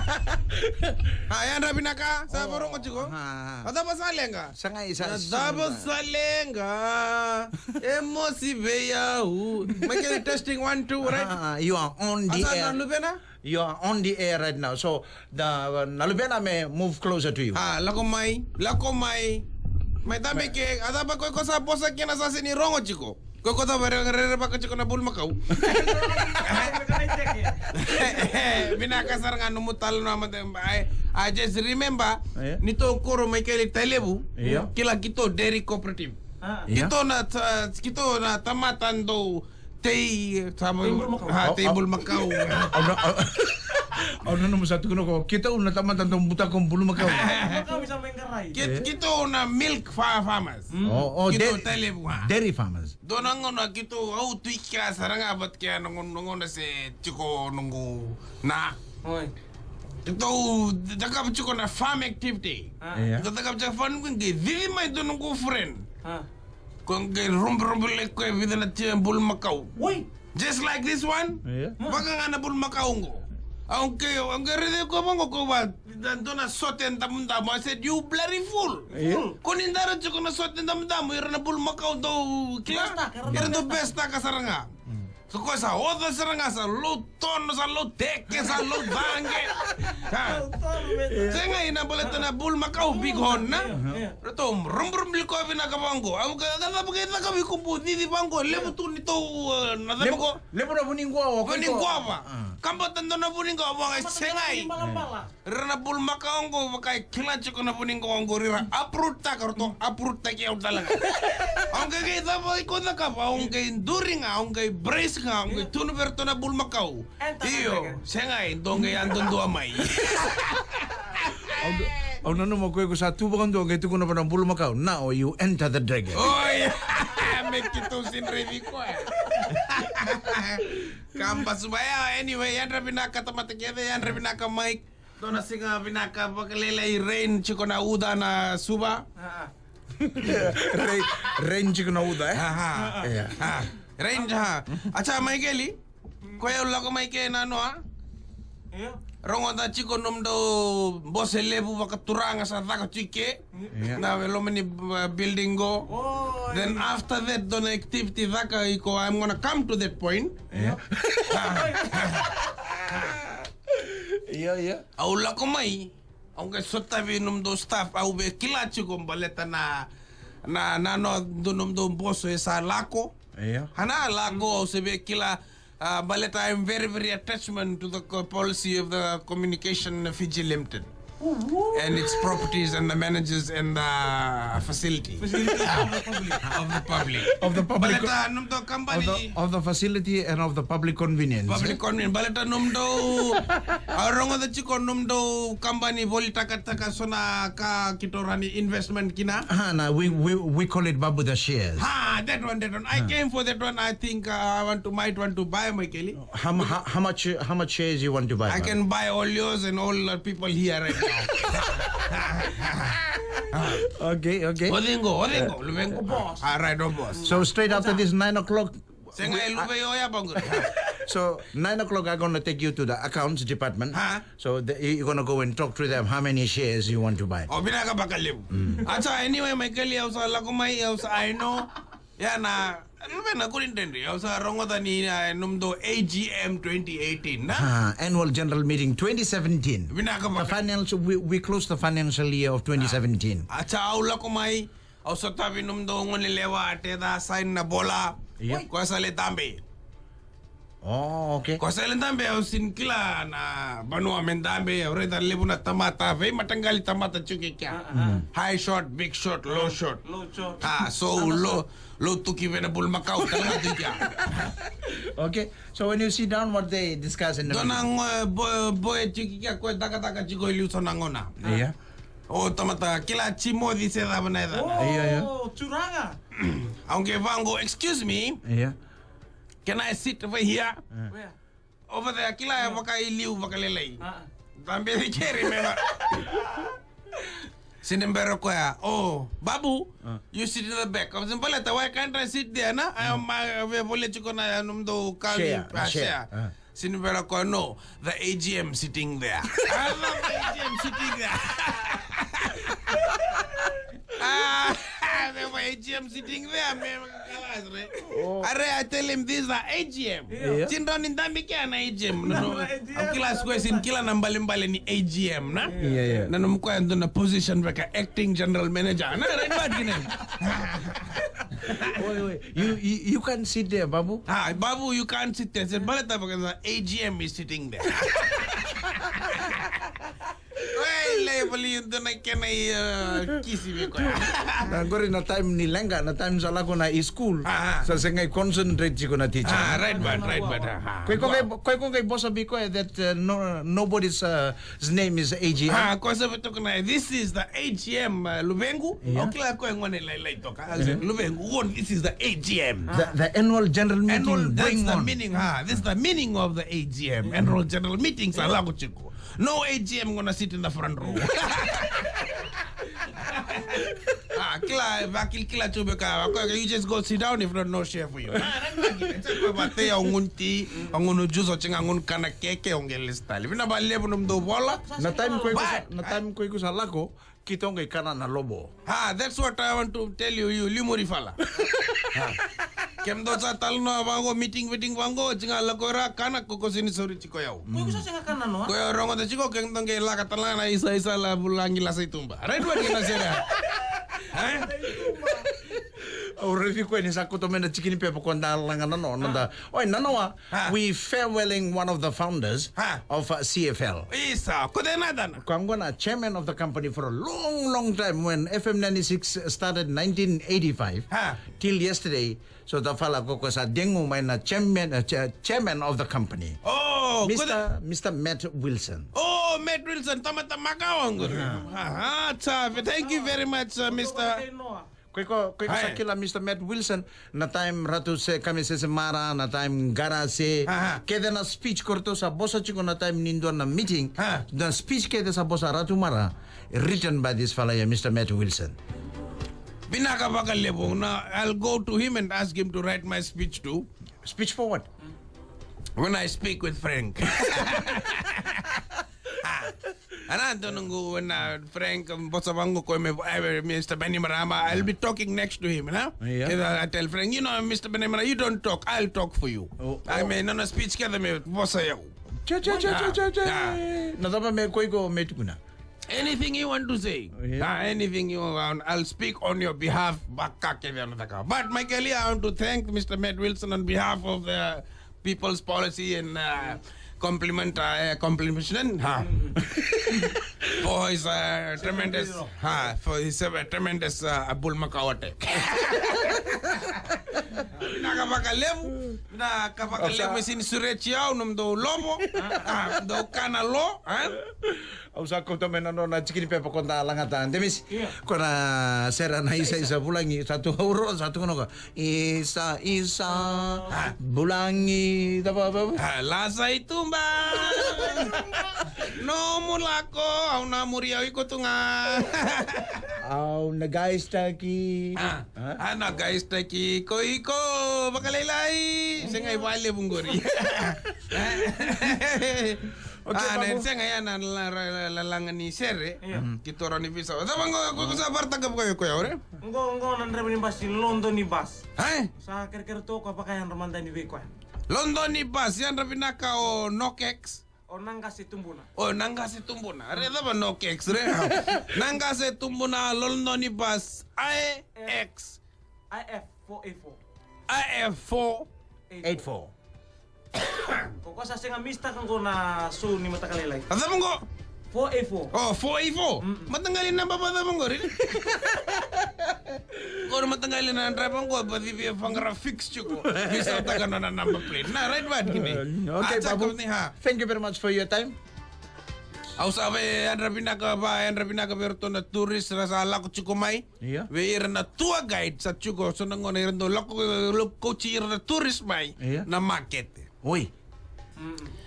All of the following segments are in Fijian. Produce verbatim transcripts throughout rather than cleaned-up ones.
A, yadra vinaka, sa varogo tiko. A, a. A cava sa leqa? Sa qai sa. A cava sa leqa? E mosi vei au. Mai keli testing one, two, right? A, a, you are on the air. A sa na luvena? You are on the air right now. So, the, na luvena me move closer to you. A, lako mai, lako mai. Mai tabe ke, a cava ko, ko sa vosa kina sa seni rogo tiko. Ko, ko cava re, re, re, vaka tiko na bulumakau. Vinaka sara ga nomu tala na mata, I, I just remember, ni to koro mai keli Tailevu, kila kito dairy cooperative. Kito na, ta-, kito na tamata dou tei, sa mo-, tei bulumakau. Ha, tei bulumakau. Au na, au, au na nomu sa tukuna ko, kito na tamata dou butako bulumakau. Kit-, kito na milk fa-, farmers. O, o, kito dairy, Tailevu, ha. Dairy farmers. Dua na gauna kito au tu i kea sara ga vata kea na gauna, na gauna se tiko noqu na. Oi. Kito au cakava tiko na farm activity. A. Ia. Kito cakava tiko farm activity, cici mai dua noqu friend. A. Ko qai roboroboli koya e vica na tia bulumakau. Oi. Just like this one. Ia. Vaka ga na bulumakau qo. Au qai, au qai raici koya vaqo, ko va, dua na sote damudamu. I said, "You bloody fool." Ia. Ko ni dara tiko na sote damudamu, ira na bulumakau dou kila. Best taka, ira dou best taka sara ga. Mm. So koya sa oca sara ga, sa lou tono, sa lou teke, sa lou caqe. Ha. Sega, ina baleta na bulumakau bighorn, na? Ia, ia. Ratou roboroboli koya vinaka vaqo. Au ka, ka cava qai caka vei iko, bau cici vaqo, levu tu ni tou, e, na cava qo? Levu na vuniqo, o, vuniqo va. A. Kabata dua na vuniqo, vaqo, sega. Balabala. Ira na bulumakau qo, vaka e kila tiko na vuniqo qo, ira uproot taka, ratou uproot taki au tale ga. Au qai, qai cava iko cakava, au qai duri ga, au qai brace ga, au qai tukuna vei ratou na bulumakau. Io, sega, e dua qai yadudua mai. Au, au nanuma ko iko sa tu vakadua qai tukuna vua na bulumakau, "Now you enter the dragon." Oi, me keitou sega ni raici koya. Kaba Suva ya, anyway, yadra vinaka tamata kece, yadra vinaka Mike. Dua na siga vinaka vakalailai, rain tiko na uca na Suva. A, a. Rain, rain tiko na uca, e? Aha. Ia. A, rain, ha. Acha, Maikeli. Koya au lako mai ke nanoa. Ia. Rogoca tiko nomudou bose levu vakaturaga sa caka tiko ke. Ia. Na loma ni, uh, building qo. O, ia. Then after that, dua na activity caka iko, I'm gonna come to that point. Ia. Ia, ia. Au lako mai, au qai sotavi nomudou staff, au via kila tiko baleta na, na, na, na, dou nomudou boso e sa lako. Ia. Hana lako, au se via kila, uh, baleta I'm very, very attachment to the co-, policy of the Communication Fiji Limited. And its properties and the managers and the facility. Facility of the public. Of the public. Of the public. Baleta nomudou company. Of the, of the facility and of the public convenience. Public convenience. Baleta nomudou, au rogoca tiko nomudou company voli takataka so na ka keitou rawa ni investment kina. Aha, na, we, we, we call it Babu the shares. Ha, that one, that one. I came for that one. I think, uh, I want to, might want to buy, Maikeli. How, mu-, how, how much, how much shares you want to buy, brother? I can buy all yours and all the people here right now. Okay, okay. O cei qo, o cei qo, luvequ boss. All right, o boss. So straight after this nine o'clock, sega, e luve o ya baqo. So nine o'clock, I'm gonna take you to the accounts department. Huh? So the, you, you're gonna go and talk to them how many shares you want to buy. O vinaka vakalevu. Mm. Acha, anyway, Maikeli, au sa lako mai, au sa, I know. Ya na, luve na kuri dredre, au sa rogoca ni, uh, nomudou A G M twenty eighteen, na? Ah, annual general meeting twenty seventeen. Vinaka vaka. The financial, we, we closed the financial year of twenty seventeen. Acha, au lako mai, au sotavi nomudou gone lewa, a tei ca sign na vola. Yep. Koya sa lai dabe. Oh, okay. Koya sa lai dabe, au sega ni kila na vanua me dabe, au raica levu na tamata, veimataqali tamata tiko kea. Ah, ah, ah. Mm. High shot, big shot, low shot. Low shot. Ah, so low, low tuki vei na bulumakau, tale ga tu kea. Okay. So when you sit down, what they discuss in the meeting? Dua na, uh, bo-, boy tiko kea, koya cakacaka tiko e liu so na gauna. Yeah. O tamata, kila Timoci se cava na yacana. Oh, yeah, yeah. Turaga. Au qai vaqo, "Excuse me. Yeah. Can I sit over here?" Yeah. Where? Over there, kila ya vaka i liu, vakalailai. Ah. Dabe cake, remember? Sega ni bera koya. "Oh, Babu, you sit in the back." Au sa baleta, "Why can't I sit there, na? I am, uh, via volia tiko na nomudou kali." Chair, ah, chair. Chair. Ah. Sini vela ko no, the A G M sitting there. I love the A G M sitting there. Ah, the A G M sitting there, man. Kalas, re. Oh. Are, I tell him this is the A G M. Yeah. Sini rawa ni dabe ke na A G M. No, no. A kila, sa koya sini kila na balebale ni A G M, na? Yeah, yeah. Na nomu koya dua na position vaka acting general manager. Na, right, but kina. Oi, oi. You, you, you can't sit there, Babu. Ah, Babu, you can't sit there. Sini baleta vaka the A G M is sitting there. Oi, level, you don't, I can, uh, kisi vei koya. Na qori na time ni leqa, na time sa lako na i school. Ah, ah. Sa se qai concentrate tiko na teacher. Ah, right, but, right, but, ah, ah. Ko iko qai, ko iko qai vosa vei koya that, uh, no, nobody's, uh, his name is A G M. Ah, ko sa vei toka na, this is the A G M, uh, luvequ. Yeah. O kila ko e gone lailai toka. I'll say, luvequ, this is the A G M. The, the annual general meeting. Annual, that's the meaning, ah, this is the meaning of the A G M. Annual general meeting sa lako tiko. No A G M gonna sit in the front row. Ah, kila, vakilkila tu beka, you just go sit down, if not, no chair for you. Ah, right, right. It's a, vata ya, o gunu ti, o gunu juice, o tiko ga gunu kana keke, o qai lesu tale. Vinaka vakalevu nomudou vola. Na time ko iko sa, na time ko iko sa lako, keitou qai kana na lobo. Ah, that's what I want to tell you, you limuri fala. Ah. Kemudou sa talanoa vaqo, meeting, meeting vaqo, tiko ga lako ira kana, ko ko sini sauri tiko yau. Ko iko sa sega kana noa? Ko yau rogoca tiko, kemudou qai lako tale ga na isa, isa la vulagi la sa i tuba. Right, what you say there? Eh? Au raici koya ni sa koto mai na tiki ni pepa ko da laga na noa, noda. Oi, na noa, we farewelling one of the founders of, uh, C F L. Isa, ko de na dana? Ko qo na chairman of the company for a long, long time when F M ninety-six started nineteen eighty-five till yesterday. So the fella ko ko sa degu mai na chairman, uh, cha-, chairman of the company. Oh, Mister, Mister Matt Wilson. Oh, Matt Wilson, tama tama ka wangu. Aha, thank you very much, uh, Mister Ko iko, ko iko sa kila Mister Matt Wilson, na time Ratu se kame se se mara, na time qara se. Kece na speech ko ratou sa vosa tiko na time ni dua na meeting. Na speech kece sa vosa Ratu Mara, written by this fella here, Mister Matt Wilson. Vinaka vakalevu. Now, I'll go to him and ask him to write my speech too. Speech for what? When I speak with Frank. Ana donu qu when, uh, Frank, um, vosa vaqo ko me, uh, Mister Bainimarama, I'll be talking next to him, na? Yeah. Keda, I tell Frank, you know, Mister Bainimarama, you don't talk, I'll talk for you. Oh, I mean, na speech keda me vosa yau. Cha, cha, cha, cha, cha, cha. Na cava me ko iko me tukuna? Anything you want to say? Yeah. Ah, anything you want, I'll speak on your behalf. Baka keda na taka. But Michael, I want to thank Mister Matt Wilson on behalf of the People's Policy and, uh, compliment, uh, compliment, ha. For his, uh, tremendous, ha, for his, uh, tremendous, uh, bulmakawa attack. Vinaka vakalevu, vinaka vakalevu me sini sureti au, nomudou lovo, ah, dou kana lo, ha? Au sa kauta mai na nona tiki ni pepa ko da lagata, Demisi. Ia. Ko na sere na isa, isa vulagi, sa tu auro, sa tu kono ko. Isa, isa, vulagi, tava, tava. Ah, lasa i tuba. Nomu lako, au na muri au iko tu ga. Au na gaistaki. Ah, ah, na gaistaki, ko iko, vakalailai. Sega i valevu qori. Okay, ah, na Babu. Sega ya na la, la, la, lalaga ni sere. Ia. Mm. Ki toro ni visa. Sa vaqo, ko, ko sa vartaka vaka ko ya, ore? Qo, qo na draiva ni basi, London ni basi. Hai? Sa kerekere toka vaka yadra mada ni vei koya. London ni basi, yadra vinaka o Nokex. O Nagase Tubuna. O Nagase Tubuna. Re cava Nokex, re? Nagase Tubuna, London ni basi, I X. I F four eight four. I F four eight four. Ko ko sa sega mistaka qo na show ni mataka lailai. A cava qo? Four eight four. Oh, four eight four. Mm-mm. Mataqali naba va cava qori? Qori mataqali na draiva qo, ba civi e faqara fix tiko. Ni sa taka na nona number plate. Na right word kini. Uh, okay, Babu. Thank you very much for your time. Au sa vei yadra vinaka, va yadra vinaka vei iratou na tourist ra sa lako tiko mai. Ia. Vei ira na tour guide sa tiko, so na gauna era dau lako, lako kauti ira na tourist mai. Ia. Na makete. Oi.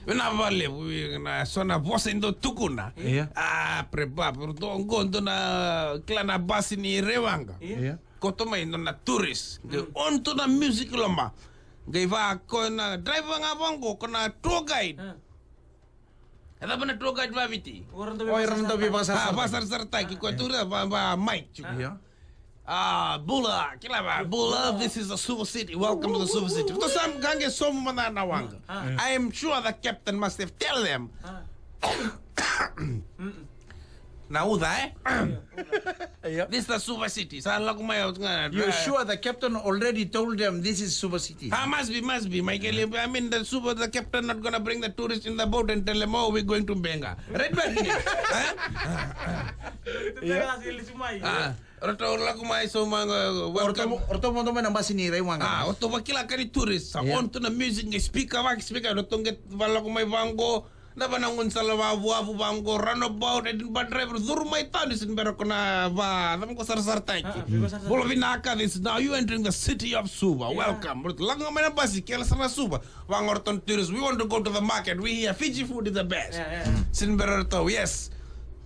Vinaka vakalevu, na so na vosa e dau tukuna. Ia. A, pre ba, pre do, qo dua na kila na basi ni Rewaqa. Ia. Ia. Koto mai dua na tourist. Mm. Qai on tu na music loma. Qai va ko na driver ga vaqo, ko na tour guide. E cava na tour guide vaviti? O ira na dau vei vakasarasara. Vakasarasarataki ko tour, va, va Mike. A, bula, kila va, bula, this is a Suva city, welcome to the Suva city. Ratou sa qaqe sobu mada na waqa. I am sure the captain must have tell them. Na uca, e? This is the Suva city. Sa lako mai au ga. You sure the captain already told them this is Suva city? Ah, must be, must be. Michael, I mean, the Suva, the captain not gonna bring the tourist in the boat and tell them, oh, we're going to Benga. Right back. Ratou lako mai so ma ga. Ratou modo mai na basi ni rai waqa. Ah, ratou vakila ka ni tourist. Sa on tu na music, speaker, vaki speaker, ratou qai valako mai vaqo. Na vanagunu sala vavuavu vaqo, runabout, e dina ba driver curu mai tani, sini bera ko na va, cava ko sarasarataki. Bula vinaka, this is now you entering the city of Suva. Welcome. Lako ga mai na basi, kele sara na Suva. Vaqo ratou na tourist, we want to go to the market. We hear Fiji food is the best. Sini bera ratou, yes.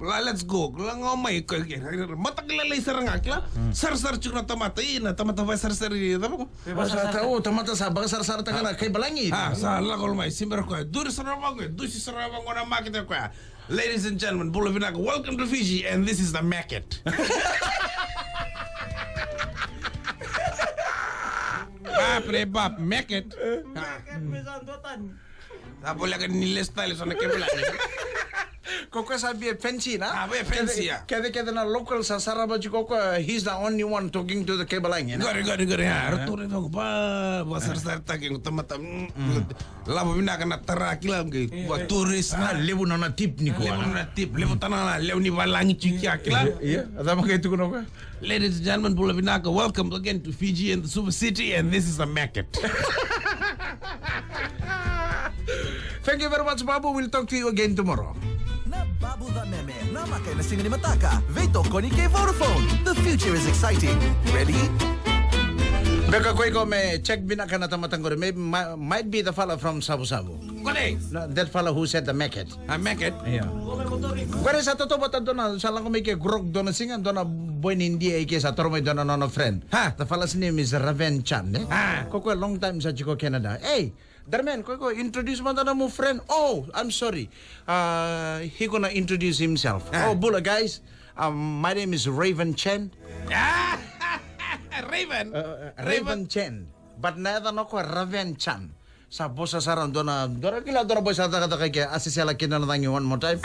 La, let's go. Lako mai ko, matakilala sara ga kila. Sarasara tiko na tamata, ina tamata vai sarasara, cava ko? Sa ta o tamata sa vakasarasarataka na kai balagi. A sa lako mai sibera koya, duri sara vaqo, dusi sara vaqo na makete koya. Ladies and gentlemen, bula vinaka, welcome to Fiji and this is the market. Bap re bap, market. Market me sa dua tani. Sa voleka ni lesu tale so na kai balagi. Ko koya sa via fensi na? A via fensi ya. Kece kece na local sa sarava tiko ko koya, he's the only one talking to the kai balagi. Qori qori qori ya. Ratou rai vaqo ba ba sarasara taki tamata. Lavo vinaka na tara kila qai va tourist. A levu na na tip ni koya. Levu na na tip, levu tana na levu ni valagi tiko kila. Ia, a cava qai tukuna koya? Ladies and gentlemen, bula vinaka. Welcome again to Fiji and the Suva City, and this is the market. Thank you very much, Babu. We'll talk to you again tomorrow. Na Babu Cameme, na maka ena siga ni mataka. Veitokoni kei Vodafone. The future is exciting. Ready? Beka ko iko me check vinaka na tamata qori. Maybe, might be the fella from Savusavu. Kone? That fella who said the market. A market? Ia. Qori sa tautauvata dua na, sa lako mai ke grog dua na siga, dua na boy ni India i ke sa toro mai dua na nona friend. The fella's name is Raven Chan, e? Ko koya long time sa tiko Canada. Ei, Darman, ko iko introduce mada nomu friend. Oh, I'm sorry. He gonna introduce himself. Oh, bula guys. My name is Raven Chan. Raven? Raven Chan. But na yacana o koya Raven Chan. Sa vosa sara dua na, dua na kila dua na vosa cakacaka i ke, a sesela kina na cagi one more time.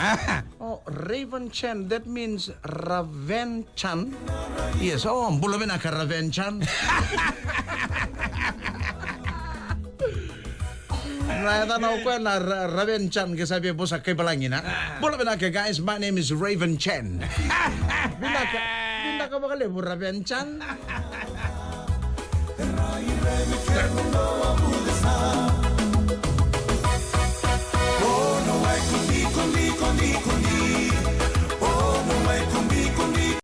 Oh, Raven Chan, that means Raven Chan. Yes, oh, bula vinaka Raven Chan. Na yacana o koya na Raven Chan ke sa via vosa kai balagi na. Bula vinaka guys, my name is Raven Chan. Vinaka, vinaka vakalevu Raven Chan.